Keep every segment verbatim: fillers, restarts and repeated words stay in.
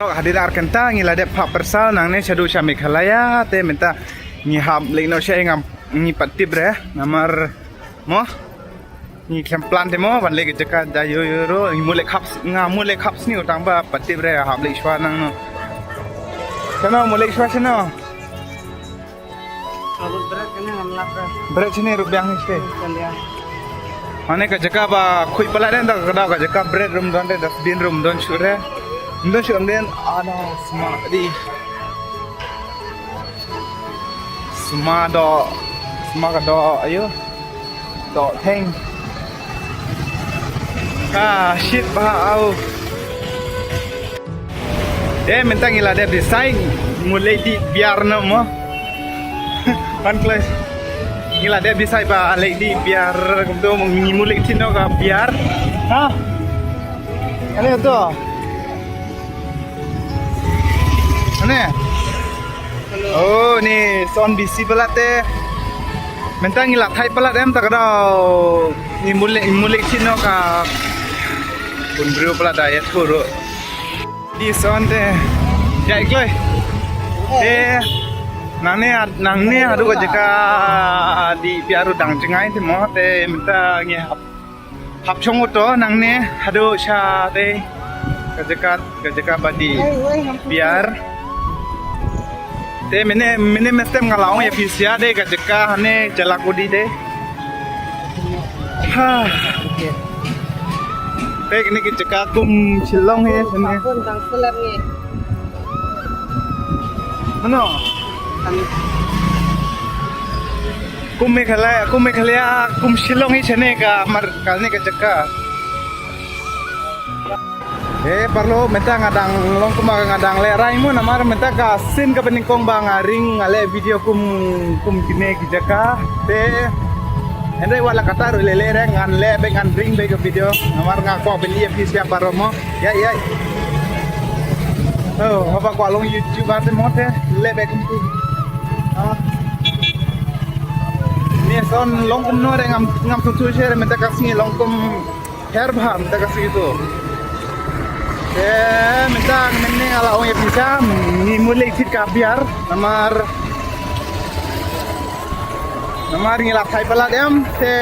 Hadien ar kynta ngi la dep phah pyrsa nangne shaduh sha Meghalaya te mynta ngi hap leit noh sha, ngam, ngi pat tip re namar mo ngi khlem plan te mo ban leit ka jaka da ïoh ïoh ruh, ngi mut leit khap, nga mut leit khap sniew tang ba pat tip re hap leit shuwa nangno. Shano mut leit shuwa shano? Bret shane ruh biang ni shuh. Mane ka jaka ba khuid palat den da ka, da ka jaka bret ruh ym don de, dustbin ruh ym don shuh re. Ym don shuh ym den, ano sma di. Sma doh, sma ka doh ayo. Doh theng. Ah, shit bah au. Eh, mynta ngi la dep decide mut leit dih biar noh mo. Pan kles. Ngi la dep decide ba leit dih biar kumto, ngi mut leit tih noh ka biar. Ha? Ane to. Ane. Oh, ni son bisi palat te. Mynta ngi la thait palat em ta ka daw. Ngi mut leit, ngi mut leit tih noh ka bun briew palat da ïathuh ruh. Di son te. Jai kloi. Te. Nangne, nangne haduh ka jaka dih biar ruh dang jngai te mo, te mynta ngi hap, hap shong auto nangne haduh sha te ka jaka, ka jaka ba dih biar. Te mynne, mynne mynstep nga la ong ïa phi sha de ka jaka hane Chalakudi de. Ha. Te kine ki jaka kum Shillong hi kine. Mano? Kum Meghalaya, kum Meghalaya, kum Shillong hi shane ka mar kane ka jaka. Eh, parlo, mynta nga dang long kumba nga dang lehrain mo namar mynta ka sien kaba nyngkong ba nga ring nga leh video kum, kum kine ki jaka. Te hynrei wat la katta ruh leh leh re ngan leh beit, ngan ring beit ka video namar nga kwah ban ïa phi sha baroh mo. Ïa, ïa. Oh, haba kwah long YouTuber te mo te leh beit kumtu. Ah. Ni son long kumno re ngam, ngam sngewthuh shuh re mynta ka sngi long kum Her bha mynta ka sngi to. Te mynta mynne nga la ong ïa phi sha, ngi mut leit thied ka biar namar, namar ngi la thait palat em te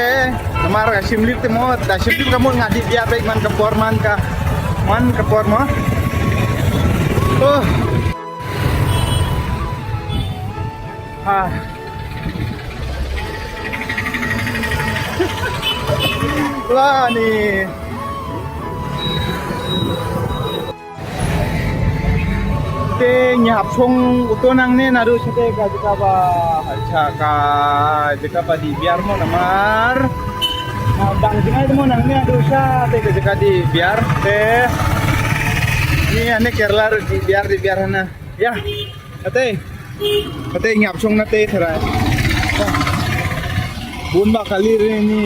namar ka shim lip te mo, da shim lip ka mut nga dih biar beit man ka por, man ka, man ka por mo. Oh. Ha. Lani. Te ngi hap shong auto nangne naduh sha te ka jaka ba, sha ka jaka ba dih biar mo namar. Nga dang jngai te mo nangne naduh sha te ka jaka dih biar te. Ni ane Kerala ruh dih biar, dih biar hana. Ïa. Kate. Kate ngi hap shong na te tharai. Bun ba kali re ni.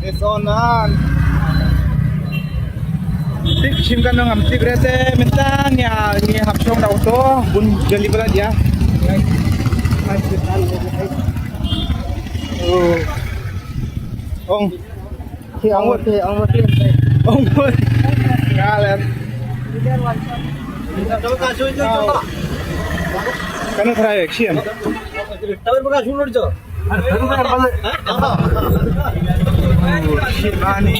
Te son nan. Tip shim kan ngam tip re te mynta ngi hap shong da auto bun jali palat ïa. Oh. Ong. Ki ong mut, ki ong mut, ki ong mut. Ong mut. Ka ler. Kan try action. Oh, shit, Bani.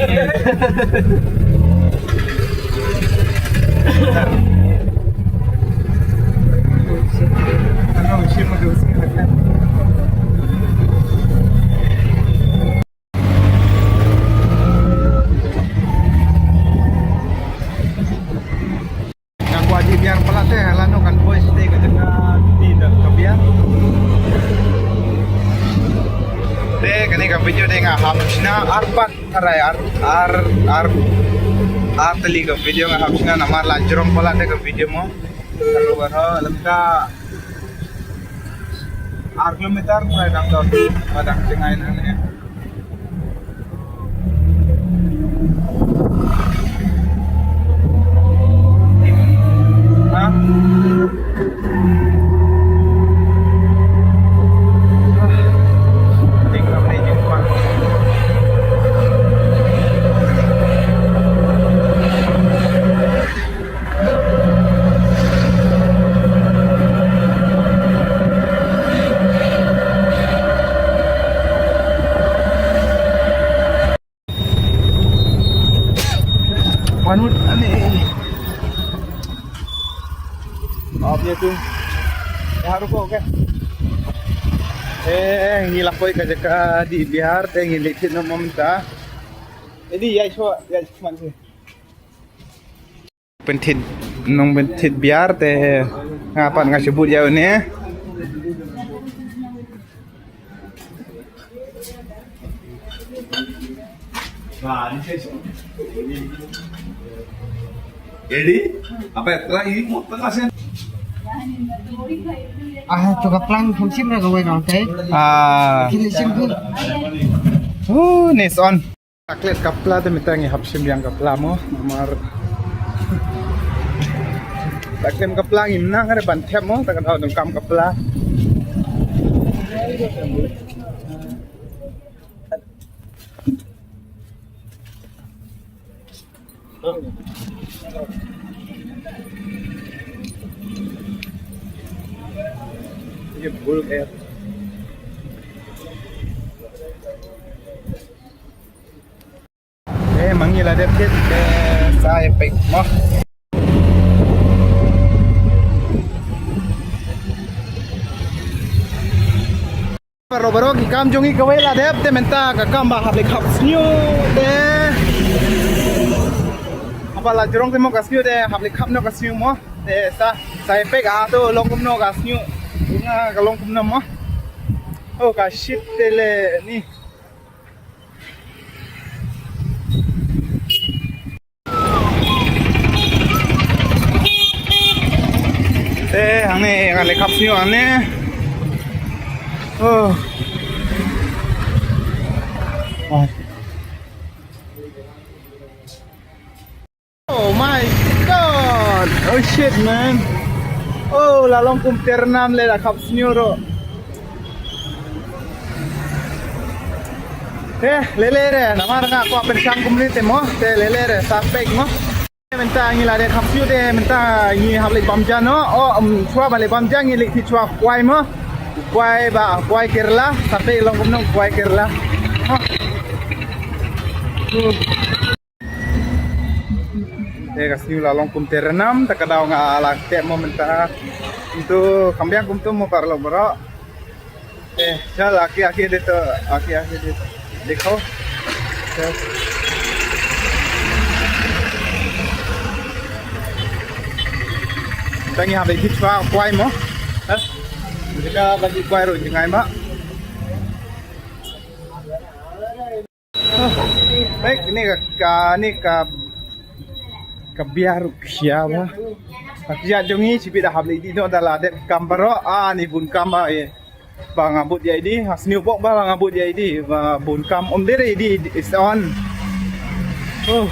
Ano, shit, mag-, Nga kwah dih biar palat te, lano kan boys te ka jaka dih da ka biar. Te kane ka video te nga hap shna ar pat tharai ar, ar, ar, ar tylli ka video nga hap shna namar la jrong palat te ka video mo. Ka ruh ka ruh lengka ar kilometer tharai dang dor ba dang jngai nangne. Manut ani. Maaf ya tu. Ya, ruko, okay. Eh, ngi la poi ka jaka dih biar te ngi leit thied noh mynta. Jadi ya, shuwa, ya, shuwa man si. Pynthit, nong pynthit biar te nga pat nga shu bud ïa une. Jadi, apa ya? Tengah ini mau tengah sih. Ah, tu kaplang kan sim na kawai nong teh. Ah. Kini sim tu. Oh, nice on. Taklet kapla te mynta ngi hap shim biang kapla mo, namar taklet kapla ngi nang ada ban thep mo, tak ada dong kam kapla. Ini buluk air. Eh, ma ngi la dep thied, eh, sa ïa peit mo. Baroh baroh ki kam jong ngi kawei la dep te mynta ka kam ba hap leit khap sniew te. Haba la jrong te mo ka sniew te hap leit khap noh ka sniew mo. Te sa, sa ïa peit ka to long kumno ka sniew. Nga ka long kumno mo. Oh, ka shit te le ni. Eh, hangne, nga leit khap sniew hangne. Oh. Oh. Oh my God! Oh shit, man! Oh, la long kum ter nam le la khap sniew ruh. Te lele re, namar nga kwah pynshang kumne te mo, te lele re, sa peit mo. Mynta ngi la dep khap sniew te, mynta ngi hap leit bam ja noh. Oh, um, shuwa ban leit bam ja ngi leit thied shuwa kwai mo. Kwai ba, kwai Kerala, sa peit long kumno kwai Kerala. Oh. Eh, ka sniew la long kum ter nam, ta ka daw nga la teh mo mynta. Kumto, kham biang kumto mo paralok baroh. Eh, chal, aki, aki de to, aki, aki de to. Dekho. Chal. Mynta ngi hap leit thied shuwa kwai mo. Eh? Jaka ba thied kwai ruh jngai ma. Bek, ni ka, ka, ni ka, ka biar ruh khia ba. Ka khia jong ngi, shibit da hap leit dih noh da la dep kam baroh, ah, ni bun kam ba, eh. Ba nga bud ïa i dih, ha sniew bok ba, ba nga bud ïa i dih, ba bun kam ym dei i dih, is on. Oh,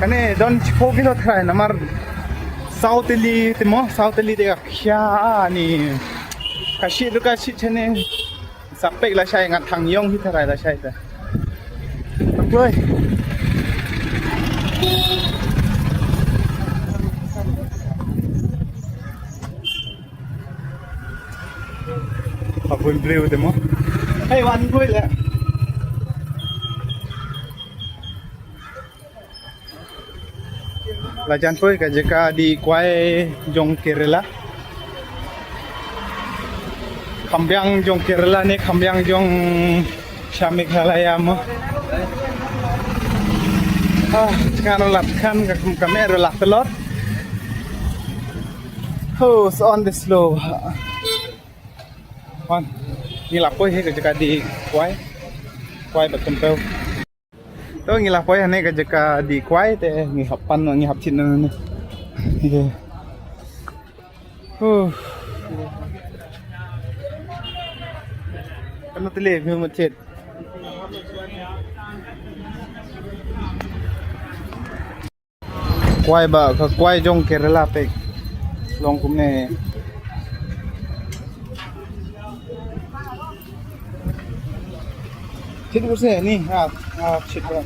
kane don shiphew kilo tharai, namar saw tylli, te mo, saw tylli te ka khia, ah, ni. Ka shit ruh ka shit shane. Sa peit lashai ngat thang ïong hi tharai lashai ta. Tang kloi. Hapun briew te mo. Hei, wan kloi le. La jan poi ka jaka dih kwai jong Kerala. Kham biang jong Kerala ne kham biang jong sha Meghalaya mo. Ah, jaka la lat khan ka kum ka meh la lat lot. Oh, so on the slow. Wan, ngi la poi hi ka jaka dih kwai. Kwai ba tempeu. To ngi la poi hangne ka jaka dih kwai te ngi hap pan ngi hap thied noh ne. Ye. Huh. Kan te le ngi mut thied. Kwai ba ka kwai jong Kerala pek. Long kumne. Chit buse ni ha ha chit ba.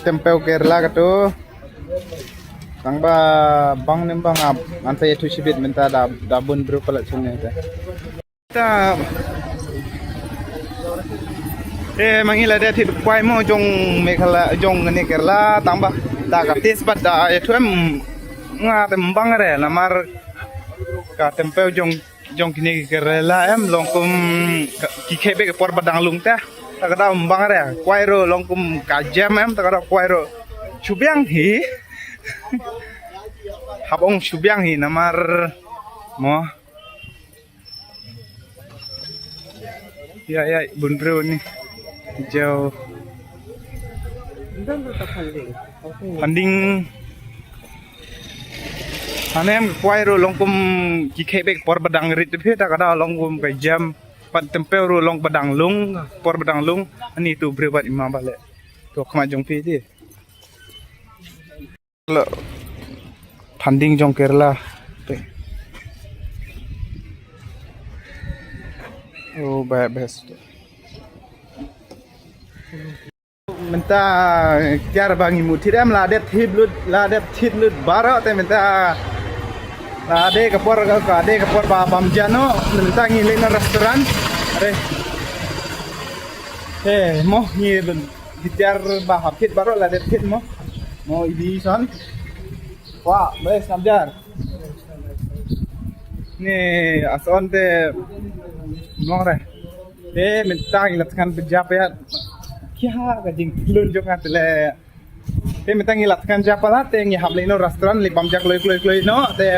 Tempeu Kerala katu. Tang ba bang nem bang ap. Ngan sa ïathuh shibit mynta da da bun bru palat sini ta. Ta. Eh, ma ngi la dep thied kwai mo jong Meghalaya, jong kane Kerala, tang ba da ka taste bad da ïathuh em, nga te ym bang re, namar ka tempeh jong, jong kine ki Kerala em long kum ka, ki khie beit ka por ba dang lung te. Ta ka daw ym bang re, kwai ruh long kum ka jem em, ta ka daw kwai ruh shu biang hi. Hap ong shu biang hi namar mo. Ïa, ïa, bun briew ni. Jaw. Funding. Hane em kwai ruh long kum ki khie beit por ba dang rit phi, ta ka daw long kum ka jem. Pat tempeh ruh long ba dang lung, por ba dang lung. Ani tu briew bad i ma ba leh. To khmat jong phi te. Lo, funding jong Kerala. Oh, ba best. Mynta kiar ba ngi mut thied em, la dep thied lut, la dep thied lut baroh te mynta la dei ka por, ka dei ka por ba bam ja noh, mynta ngi leit noh restaurant. Are. He, mo ngi lun. Bitar ba hap thied baroh la dep thied mo. Mo idi son. Wah, bes nabjar. Ni ason te mlong re. Te mynta ngi la thngan bejap ïa. Kia ka jingtlun jong nga te le. Te mynta ngi la thngan jap palat te ngi hap leit noh restaurant leit bam ja kloi kloi kloi noh te.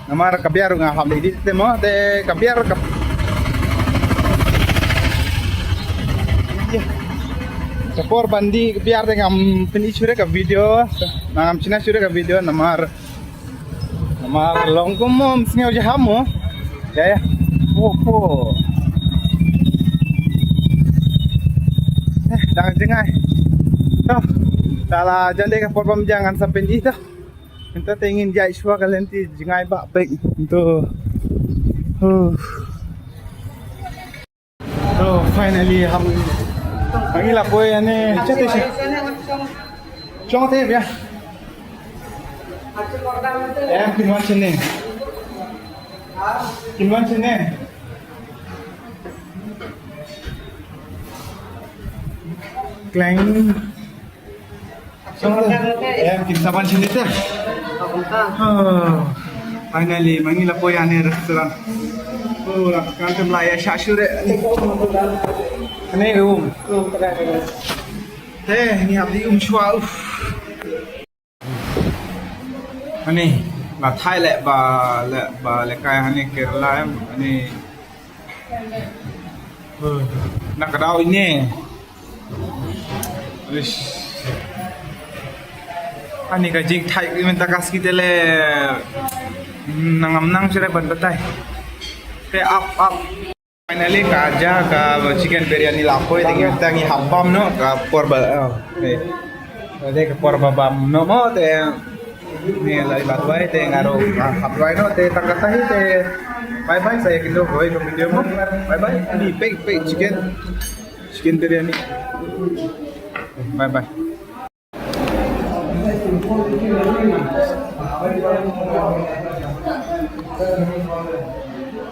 Namar ka biar ruh nga hap leit dih te mo, te ka biar ka, ka por ban dih ka biar te ngam pyni shuh re ka video, ngam shna shuh re ka video namar, namar long kum mo ym sngew jaham mo. Ya, ya. Oh, oh. Eh, dang jngai. To, ta la jan dei ka por bam ja ngan sa pyni to. Mynta te ngin ïaid shuwa ka lynti jngai bah pek. To. Huh. To, finally hap. Ngi la poi ane, chate shi. Chong te bia. Em, kin wan shane. Kin wan shane. Kleng. Em, kin sa wan shane te. Oh, finally, ma ngi la poi ane restaurant. Oh, la kan tem la ïa sha shu re. Ane um. Te, ngi hap dih um shuwa, uff. Ani, la thai le ba, le ba le kai hani Kerala em, ani. Huh, na ka daw ini. Ish. Ani ka jingthai ki mynta ka ski te le, mm, nangam nang shuh re ban batai. Te ap, ap. Finally ka ja ka chicken biryani la poi, te ngi, te ngi hap bam noh ka por ba, oh, te. Te ka por ba bam noh mo te. Ni la i bat wai te nga ruh, ah, hap wai noh te, tang kata hi te. Bye bye, sa ïakynduh wei ka video mo. Bye bye. Ni pek, pek chicken. Chicken biryani. Bye bye.